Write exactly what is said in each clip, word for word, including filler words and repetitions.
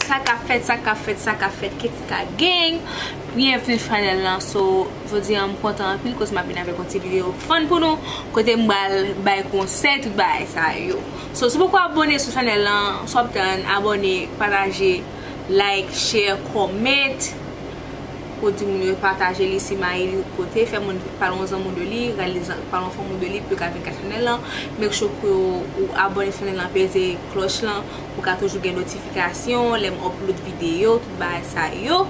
Sa k ap fèt, sa k ap fèt, sa k ap fèt, Ketika Gang. Byenvni sou chanèl lan. So, jodi a m kontan anpil koz m ap vin avèk yon ti videyo fun pou nou, kote m pral bay konsèy tout bagay sa yo. So, si w poko abòne sou chanèl lan, sa w ap tann, abòne, pataje, like, share, comment. Pou di moun yo pataje li, simaye li tout kote, fè moun, pale yon zanmi w de li, rale zan- pale yon fanmi w de li pou yo ka vin gad chanèl lan. Make sure ke w abòne sou chanèl lan, peze klòch lan pou w ka toujou gen notifikasyon lè m upload videyo, tout bagay sa yo.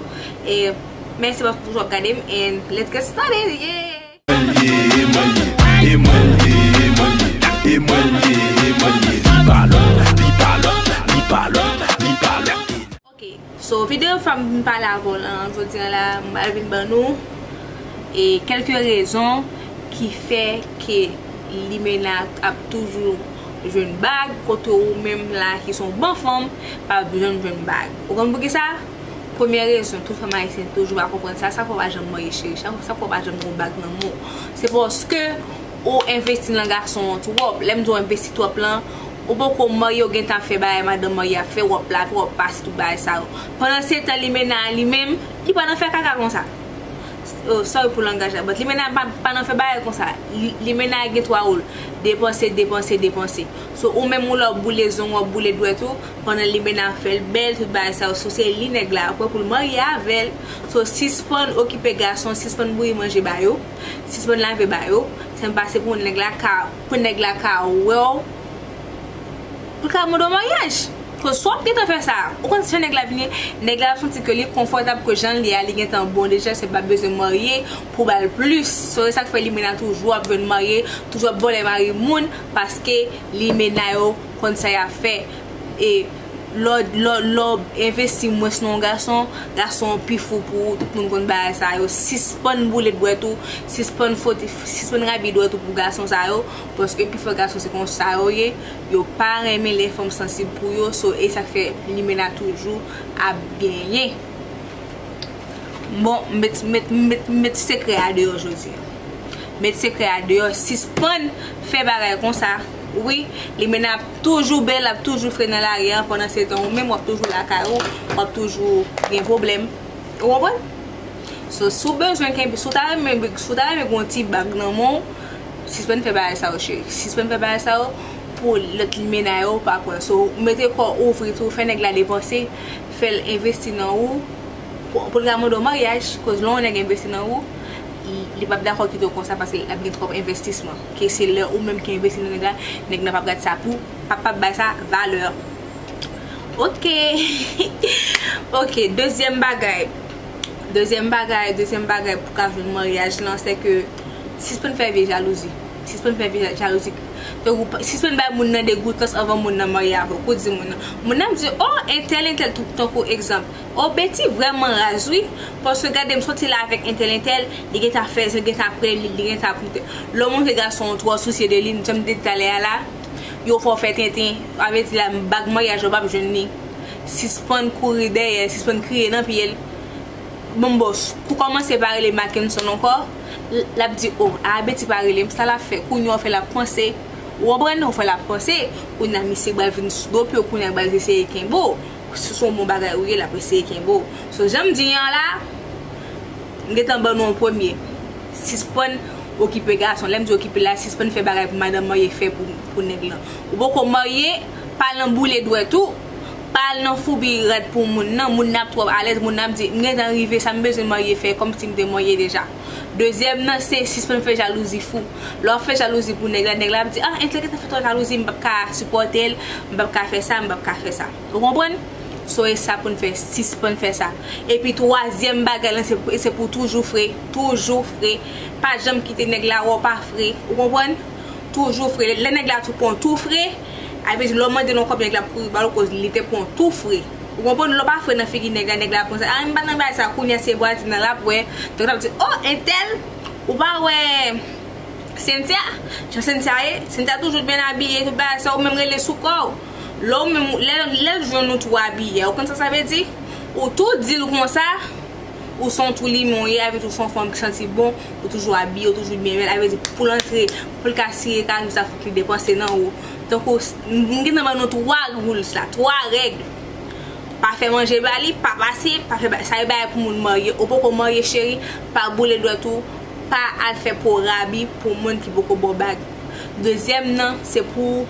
E mèsi paske w toujou ap gade m, and let's get started, yeah! Ok, so videyo fwa m vin pale avè w lan jodi a la, m pral vin ban nou e kèlke rezon ki fè ke limena ap toujou jwenn bag, kote ou menm la ki se yon bon fanm, p ap janm jwenn bag. Ou konn poukisa? Premyè rezon, tout fanm ayisyen toujou pa konprann sa, sa fè w pa janm marye cheri, sa, sa fè w pa janm gen yon bag nan men w. Se paske ou envesti nan gason an twòp. Lè m di w envesti twòp lan, ou poko marye, ou gentan ap fè bagay madanm marye ap fè, w ap lave, w ap pase tout bagay sa yo. Pandan se tan, limena a li menm, li pa nan fè kaka konsa. Oh, sorry pou langaj la, but limena pa, pa nan fè bagay konsa. Li, limena gen twa wòl. Depanse, depanse, depanse. So, ou menm ou la w ap boule zong, w ap boule dwèt ou, pandan limena ap fè l bèl, tout bagay sa yo. So, se li nèg la ap wè pou l marye avè l. So, sispann okipe gason, sispann bouyi manje ba yo, sispann lave ba yo. Sa m pase pou nèg la ka, pou nèg la ka wè w, pou l ka mande w maryaj. Koz si w ap gentan fè sa, ou konn jan nèg la vini, nèg la ap santi ke li konfòtab, ke jan l ye a, li gentan bon deja, se pa bezwen marye pou ba l plis. So, se sa k fè limena toujou ap jwenn marye, toujou ap vòlè mari moun, paske limena yo konn sa y ap fè. E lè w, lè w, lè w envesti mwens nan yon gason, gason an pi fou pou ou, tout moun konn bagay sa yo. Sispann boule dwèt ou, sispann fwote, sispann rabiye dwèt ou pou gason sa yo, paske pifò gason se konsa yo ye, yo pa renmen lè fanm sansib pou yo, so e sa k fè limena toujou ap genyen. Bon, m met, met, met, met sekrè a deyò jodi a. Met sekrè a deyò, sispann fè bagay konsa. Wi, limena ap toujou bèl, ap toujou fre nan lari a, pandan se tan ou menm w ap toujou lakay ou, w ap toujou gen pwoblèm. Ou konprann? So, si w bezwen kenbe, si w ta renmen, si w ta renmen gen yon ti bag nan men w, sispann fè bagay sa yo, cheri. Sispann fè bagay sa yo pou lòt limena yo pa pran. So, mete kò w ouvri tou, fè nèg la depanse, fè l envesti nan ou, pou, pou l ka mande w maryaj, koz lè yon nèg envesti nan ou, li, li p ap dakò kite w konsa paske l ap gen twòp envestisman. Ke se lè ou menm ki envesti nan nèg la, nèg la p ap gad sa pou, p ap, p ap bay sa valè. Ok. Ok, dezyèm bagay. Dezyèm bagay, dezyèm bagay pou ka jwenn maryaj lan, se ke sispann fè vye jalouzi. Sispann fè vye jalouzi. Tankou, sispann bay moun nan degoutans anvan moun nan marye avè w. Kou di moun nan. Moun nan ap di, "Oh, entèl, entèl," tankou egzanp. "Oh, Betty vrèman raz, wi. Paske gade m soti la avèk entèl, entèl, li gentan ap fè, li gentan ap rele, li gentan ap moute." Lè w montre gason w twò sousye de li, jan m te di talè a la, yo fè w fè tenten. Sa vle di la, bag maryaj ou p ap jwenn li. Sispann kouri dèyè l, sispann kriye nan pye l. Bon, bòs, kou kòmanse pa rele Mackenson ankò, l ap di, "Oh, a Betty pa rele m, sa l ap fè?" Kounye a w fè l ap panse. Ou konprann? Ou fè l ap panse. Kounye a misye pral vin sou do pye w, kounye a l pral eseye kenbe w. Si se yon bon bagay ou ye, l ap eseye kenbe w. So, jan m di an la, m gentan ban nou an premye. Sispann okipe gason. Lè m di okipe la, sispann fè bagay pou madanm marye fè pou, pou nèg lan. Ou poko marye, pa al nan boule dwèt ou, pa al nan foubi rad pou moun nan. Moun nan ap twò alèz, moun nan ap di, "M gentan rive, sa m bezwen marye fè, kòmsi m te marye deja." Dezyèm nan, se sispann fè jalouzi fou. Lè w ap fè jalouzi pou nèg la, nèg la ap di, "Ah, entèl gentan fè twò jalouzi, m p ap ka sipòte l, m p ap ka fè sa, m p ap ka fè sa." Ou konprann? So, e sa pou n fè, sispann fè sa. Epi twazyèm bagay lan, se, se pou toujou fre, toujou fre. Pa janm kite nèg la wè w pa fre. Ou konprann? Toujou fre. Lè nèg la tou pran w tou fre, sa vle di lè w mande l yon kòb, nèg la ap kouri ba w l, koz li te pran w tou fre. Ou konprann? Lè w pa fre nan figi nèg la, nèg la ap panse, "Ah, m pa nan bagay sa," kounye a se vwazin nan l ap wè. Donk, l ap di, "Oh, entèl, ou pa wè Cynthia? Jan Cynthia ye, Cynthia toujou byen abiye, tout bagay sa, ou menm rele sou kò w." Lè w menm, lè, lè l jwenn ou tou abiye, ou konn sa sa vle di? Ou tou di l konsa, ou se yon twou limen w ye, avèk ou se yon fanm ki santi bon, ou toujou abiye, ou toujou byen bèl, avèk di pou l antre, pou l ka sire kajou sa, fòk li depanse nan ou. Tankou, m gentan ban nou twa rules la, twa règ. Pa fè manje ba li, pa pase, pa fè ba-, sa e bagay pou moun marye. Ou poko marye, cheri, pa boule dwèt ou, pa al fè po rabi pou moun ki poko ba w bag. Dezyèm nan, se pou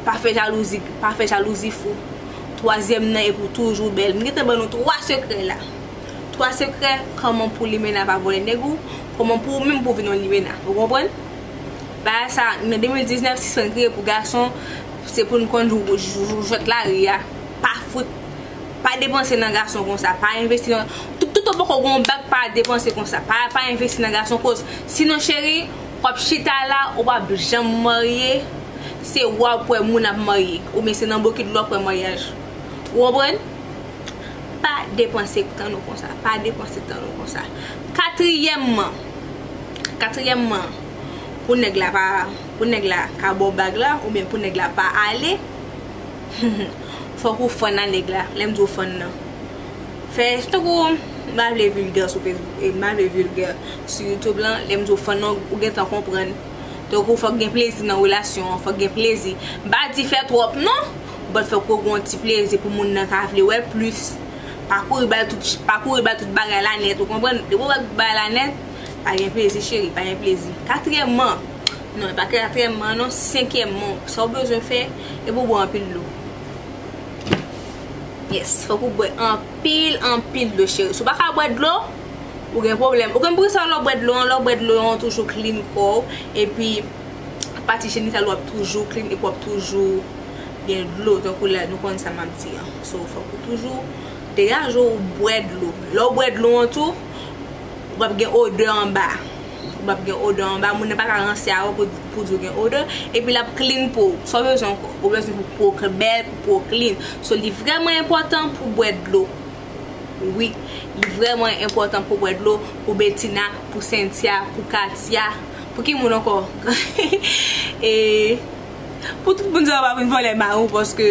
pa fè jalouzi, pa fè jalouzi fou. Twazyèm nan, e pou toujou bèl. M gentan ban nou twa sekrè la. Twa sekrè, kòman pou limena pa vòlè nèg ou, kòman pou ou menm pou vin yon limena. Ou konprann? Bagay sa, nan de mil diznèf, sispann kriye pou gason, se pou n konn jou-, jou-, jou-, jwèt lari a. Pa fout, pa depanse nan gason konsa, pa envesti nan, tout, tout ou poko gen yon bag, pa depanse konsa, pa, pa envesti nan gason koz, sinon cheri, w ap chita la, ou p ap janm marye, se wa w ap wè moun ap marye, oubyen se nan bokit dlo w ap wè maryaj. Ou konprann? Pa depanse tan nou konsa. Pa depanse tan nou konsa. Katriyèmman, katriyèmman, pou nèg la pa, pou nèg la ka ba w bag la, oubyen pou nèg la pa ale, fòk ou fann a nèg la. Lè m di w fann nan, fè, tankou, m pa vle vilgè sou Facebook, e m pa vle vilgè sou YouTube lan, lè m di w fann nan, ou gentan konprann. Tankou fòk gen plezi nan relasyon an, fòk gen plezi. M pa di fè twòp non, but fòk ou gen yon ti plezi pou moun nan ka vle wè plis. Pa kouri ba l tout, pa kouri ba l tout bagay la nèt, ou konprann? Depi w ba l tout bagay la nèt, pa gen plezi cheri, pa gen plezi. Katriyèmman, non, e pa katriyèmman non, senkyèmman, sa w bezwen fè, e pou w bwè anpil dlo. Yes, fòk ou bwè anpil, anpil dlo cheri. Si w pa ka bwè dlo, ou gen pwoblèm. Ou konn poukisa lè w bwè dlo an, lè w bwè dlo an, ou toujou clean kò w, epi pati jenital ou ap toujou clean, epi w ap toujou gen dlo, tankou la, nou konn sa m ap di an. So, fòk ou toujou degaje w, ou bwè dlo. Lè w bwè dlo an tou, ou p ap gen odè anba. Ou p ap gen odè anba, moun nan pa ka ranse avè w pou, pou di w gen odè. Epi l ap clean po w. Sa w bezwen ankò? Ou bezwen pou po w bèl, pou po w clean. So, li vrèman enpòtan pou w bwè dlo. Wi, li vrèman enpòtan pou w bwè dlo, pou Betina, pou Cynthia, pou Katia, pou ki moun ankò? E, pou tout moun sa yo pa vin vòlè mari w, paske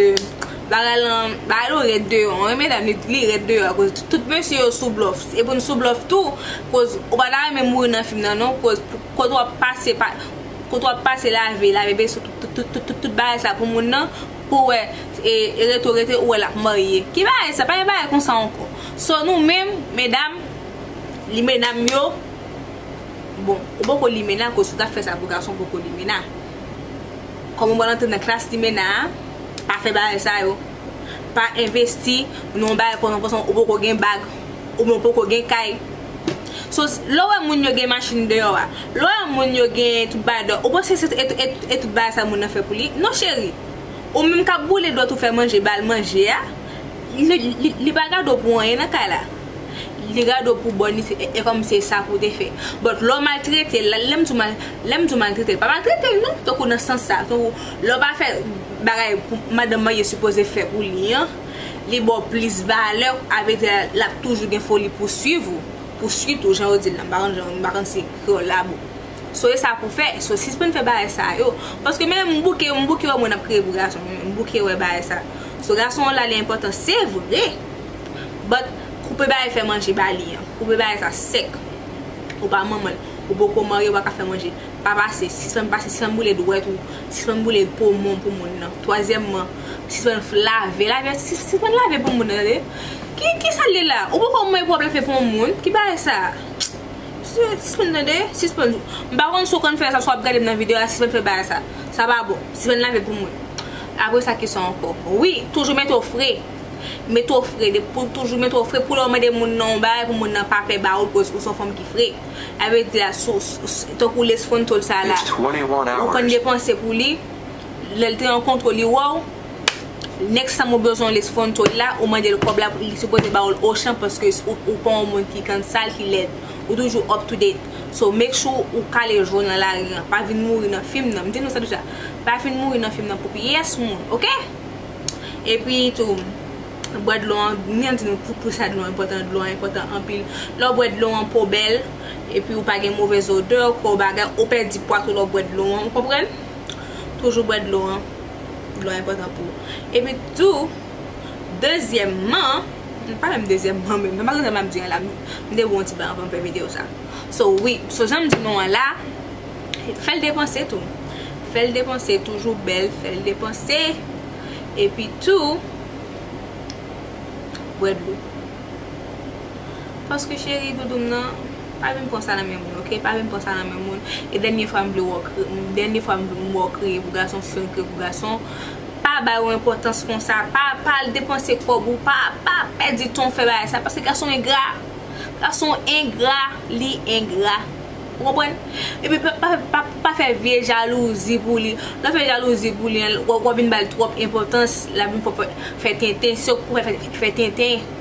bagay lan, bagay lan rèd deyò, wi, medam, li, li rèd deyò, akoz tout, tout mesye yo sou blòf. E pou n sou blòf tou, koz ou pa ta renmen mouri nan fim nan, non, koz kote w ap pase, pa, kote w ap pase lave, lave veso, tout, tout, tout, tout, tout bagay sa pou moun nan, pou wè, e, e rete w rete, ou wè l ap marye. Ki bagay sa? Pa gen bagay konsa ankò. So, nou menm, medam, limena m yo, bon, ou poko limena, koz si w ta fè sa pou gason, ou poko limena. Kòman w pral antre nan klas limena a, pa fè bagay sa yo. Pa envesti nan yon bagay pandan, pandan ou poko gen bag, oubyen ou poko gen kay. So, lè w wè moun yo gen machin deyò a, lè w wè moun yo gen tout bagay deyò, ou panse se e, e, e tout bagay sa moun nan fè pou li? Non, cheri. Ou menm k ap boule dwèt ou fè manje ba l manje a, li, li, li pa gade w pou anyen nan kay la. Li gade w pou bòn, li se, e, e kòm se sa pou w te fè. But lè w maltrete l, lè m di w mal, lè m di w maltrete l, pa maltrete l non, tankou nan sans sa, tankou lè w pa fè bagay pou madanm marye sipoze fè pou li an, li ba w plis valè, avèdi l ap toujou gen foli pou swiv ou, pou swiv ou, jan yo di l lan, m pa konn jan, m pa konn si kreyòl la bon. So, e sa pou fè. So, sispann fè bagay sa yo. Paske menm m bouke, m bouke wè moun ap kriye pou gason. M bouke wè bagay sa. So, gason an la, li enpòtan, se vre. But, koupe bagay fè manje ba li an. Koupe bagay sa sèk. Ou pa manman l. Ou poko marye, ou pa ka fè manje. Pa pase. Sispann pase. Sispann boule dwèt ou. Sispann boule pomon pou moun nan. Twazyèmman, sispann f-, lave. Lave, sis-, sispann lave pou moun nan, tande. Ki, ki sa l ye la? Ou poko manman pou w ap lave pou yon moun? Ki bagay sa? Sispann tande, sispann. M pa konn si w konn fè sa, si w ap gade m nan videyo a, sispann fè bagay sa. Sa pa bon. Sispann lave pou moun. Apre sa, kisa ankò? Wi, toujou mete w fre. Mete w fre, depi w toujou mete w fre, pou lè w mande moun nan yon bagay, pou moun nan pa pè ba ou l, koz ou se yon fanm ki fre. Sa vle di la, sou, sou, tankou lace frontal sa la, ou konn depanse pou li, lè l te rankontre w, li wè w, next time ou bezwen lace frontal la, ou mande l kòb la, li sipoze ba ou l ochan, paske ou, ou pa yon moun ki konn sal, ki lèd. Ou toujou up to date. So, make sure ou kale jou nan lari an. Pa vin mouri nan fim nan. M di nou sa deja. Pa vin mouri nan fim nan pou pyès moun, oke? Epi tou, bwè dlo an, m gen di nou pou, pou sa dlo an enpòtan, dlo an enpòtan anpil. Lè w bwè dlo an, po w bèl, epi ou pa gen movèz odè, kò w bagay, ou pèdi pwa tou lè w bwè dlo an, ou konprann? Toujou bwè dlo an. Dlo an enpòtan pou ou. Epi tou, dezyèmman, pa menm dezyèmman menm, m pa konn sa m ap di an la, m, m te bon ti bagay anvan m fè videyo sa. So, wi, so jan m di nou an la, fè l depanse tou. Fè l depanse, toujou bèl, fè l depanse. Epi tou, Bwè dlo. Paske cheri, doudou m nan, pa vin pran sa nan men moun, oke? Pa vin pran sa nan men moun. E dènye fwa m vle wè w kri-, dènye fwa m vle wè w kriye pou gason, si w vin kriye pou gason, pa ba yo enpòtans konsa. Pa, pa al depanse kòb ou, pa, pa pèdi tan w fè bagay sa, paske gason engra. Gason engra, li engra. Ou konprann? Epi pa, pa, pa, pa fè vye jalouzi pou li. Lè w fè jalouzi pou li, w, w ap vin ba l twòp enpòtans, l ap vin fè, fè tenten, se w k pou fè, fè, fè tenten.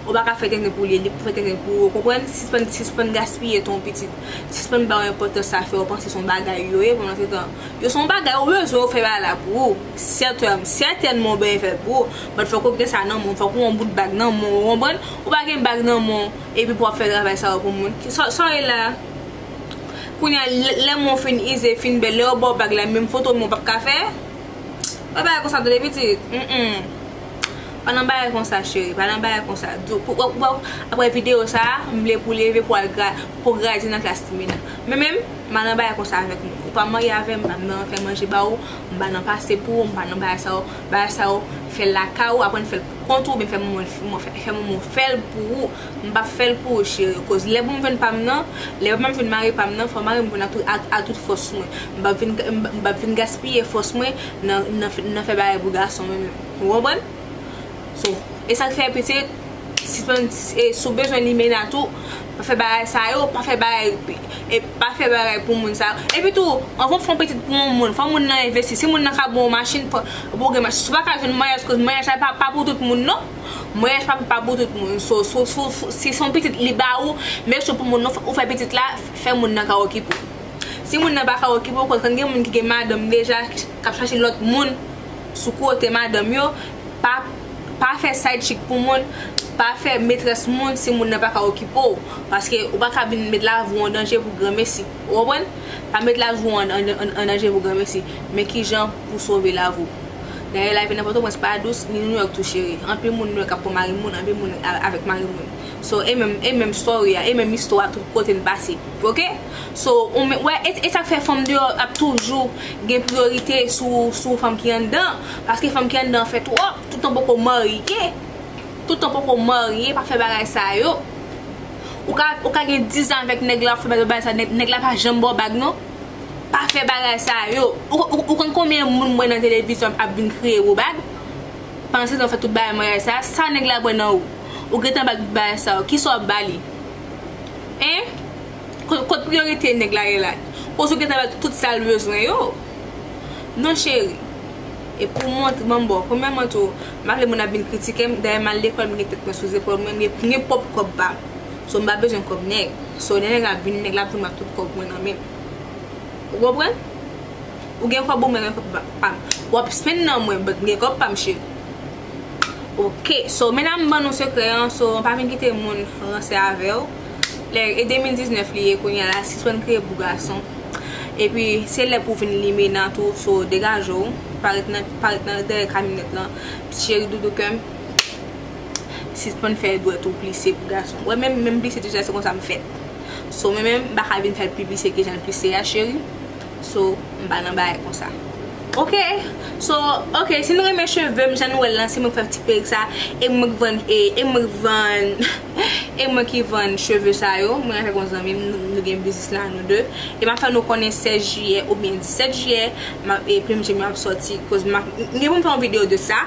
Ou pa ka fè tenten pou li, li pou fè tenten pou ou, ou konprann? Sispann, sispann gaspiye tan w pitit. Sispann ba yo enpòtans sa fè w panse se yon bagay yo ye, pandan se tan, yo se yon bagay ou bezwen, yo fè bagay la pou ou. Sètèn-, sètènman, ou bezwen fè l pou ou. But fòk ou gen sa nan men w, fòk ou gen yon bout bag nan men w, ou konprann? Ou pa gen bag nan men w, epi pou w ap fè travay sa yo pou moun. Sa, sa w ye la? Kounye a, lè, lè men w fin ize, fin bèl, lè yo ba w bag la, menm foto men w p ap ka fè? Pa bagay konsa tande pitit. Mm, mm. Pa nan bagay konsa, cheri. Pa nan bagay konsa. Di w, pou, pou, pou, apre videyo sa a, m vle pou w leve pou w al gra-, pou w gradi nan klas timoun nan. Men menm, m pa nan bagay konsa avèk nou. Ou pa marye avè m, m pa nan fè manje ba ou, m pa nan pase pou ou, m pa nan bagay sa yo, bagay sa yo, fè l lakay ou, aprann fè l pou kont ou, oubyen fè manman, fè, fè manman w fè l pou ou. M p ap fè l pou ou, cheri. Koz lè pou m jwenn pa m nan, lè pou m jwenn mari pa m nan, fò mari m jwenn ak tout, ak, ak tout fòs mwen. M p ap vin, m p ap vin gaspiye fòs mwen nan, nan, nan fè bagay pou gason mwen menm. Ou konprann? So, e sa k fè pitit, sispann, e, si w bezwen limena tou, pa fè bagay sa yo, pa fè bagay, e, pa fè bagay pou moun sa yo. Epi tou, anvan w fè yon pitit pou yon moun, fò moun nan envesti. Si moun nan ka ba w machin, fò, pou w gen machin. Si w pa ka jwenn maryaj, koz maryaj la pa, pa pou tout moun, non. Maryaj pa, pa pou tout moun. So, so, so, so, si se yon pitit li ba ou, make sure pou moun nan, ou fè pitit la, fè moun nan ka okipe w. Si moun nan pa ka okipe w, koz kan gen moun ki gen madanm deja, k ap chache lòt moun sou kote madanm yo, pa, pa fè side chick pou moun, pa fè metrès moun si moun nan pa ka okipe w. Paske ou pa ka vin met lavi w an danje pou granmesi. Ou konprann? Pa met lavi w an, an, an, an danje pou granmesi. Men kijan pou sove lavi w. Dayè lavi nan Pòtoprens pa dous, ni Nouyòk tou cheri. Anpil moun Nouyòk ap pran mari moun, anpil moun a-, avèk mari moun. So, e menm, e menm story a, e menm istwa a tout kote n pase. Oke? So, ou men, wè, e, e sa k fè fanm deyò ap toujou gen priyorite sou, sou fanm ki anndan. Paske fanm ki anndan an fè twòp, tout tan poko marye. Tout tan poko marye, pa fè bagay sa yo. Ou ka, ou ka gen diz an avèk nèg la, w ap fè bagay sa, nèg, nèg la pa janm ba w bag non. Pa fè bagay sa yo. Ou, ou, ou konn konbyen moun m wè nan televizyon ap vin kriye pou bag? Pandan se tan w fè tout bagay maryaj sa, sa nèg la pran nan ou? Ou gentan ba l tout bagay sa yo, kisa w ap ba li? Hein? Kot, kot priyorite nèg la ye la? Koz ou gentan ba l tout sa l bezwen yo? Non cheri. E pou mont-, bon, bon, premyèman tou, m pa vle moun ap vin kritike m, dayè m al lekòl, m gen tèt mwen sou zepòl mwen, m gen, m gen pwòp kòb pa m. So, m pa bezwen kòb nèg. So, lè nèg la vini, nèg la ap vin ak tout kòb mwen nan men m. Ou konprann? Ou gen kòb ou, mwen gen kòb pa, pa m. W ap spend nan mwen, but m gen kòb pa m, cheri. Ok, so, men m ban nou sekrè an, so, pa vin kite moun ranse avè w. Lè, e de mil diznèf li ye, kounye a la, sispann kriye pou gason. Epi, se lè pou vin limena tou, so, degaje w. Pa ret nan, pa ret nan dèyè kamyonèt lan. Cheri doudou kè m. Sispann fè dwèt ou plise pou gason. Wè, menm, menm plise deja, se konsa m fèt. So, mwen menm, m pa ka vin fè l pi plise ke jan l plise a, cheri. So, m pa nan bagay konsa. Ok? So, ok, si nou renmen cheve m, jan nou wè l lan, se mwen k fè ti perik sa, e mwen k vann, e, e mwen k vann, e mwen ki vann cheve sa yo, mwen avèk yon zanmi m, nou, nou gen biznis la, nou de. E m ap fè nou konnen sèz jiyè oubyen disèt jiyè, m ap, e Plim Jim yo ap sòti, koz m ap, m gen pou m fè yon videyo de sa,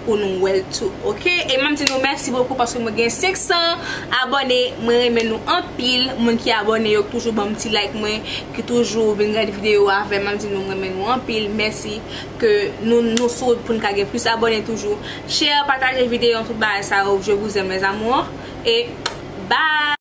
pou nou wè l tou, ok? E m ap di nou mèsi bokou paske mwen gen senk san abòne, mwen renmen nou anpil, moun ki abòne yo, ki toujou ban m ti like mwen, ki toujou vin gade videyo avè m, m ap di nou mwen renmen nou anpil, mèsi ke nou, nou sou wout pou n ka gen plis abòne toujou. Share, pataje videyo an, tout bagay sa yo, je vous aime mes amours, e bye!